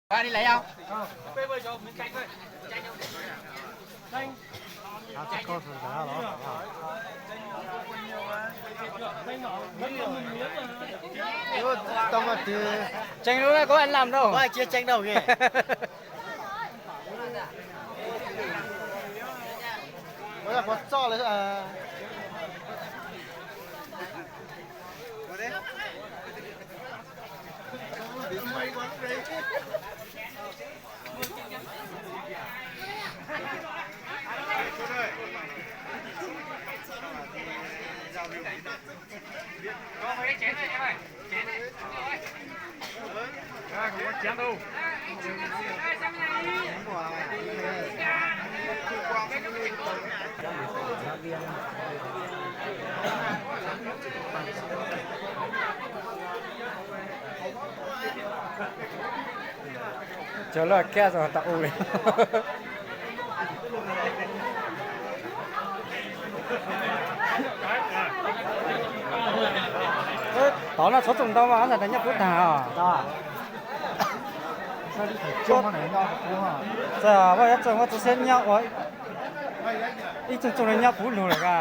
Qua đi lại không? Tao mà từ Tranh luôn đấy, có anh làm đâu. Có ai chia tranh đâu kìa. Có là có cho lấy à. Cov loj kiag tau u li. Tod no txhob txoom ntau mas ntawm nyob puv tag os. Vaj yuav txog muaj tus siab nyob ua ib txoog txoog li nyob puv lug lawm a.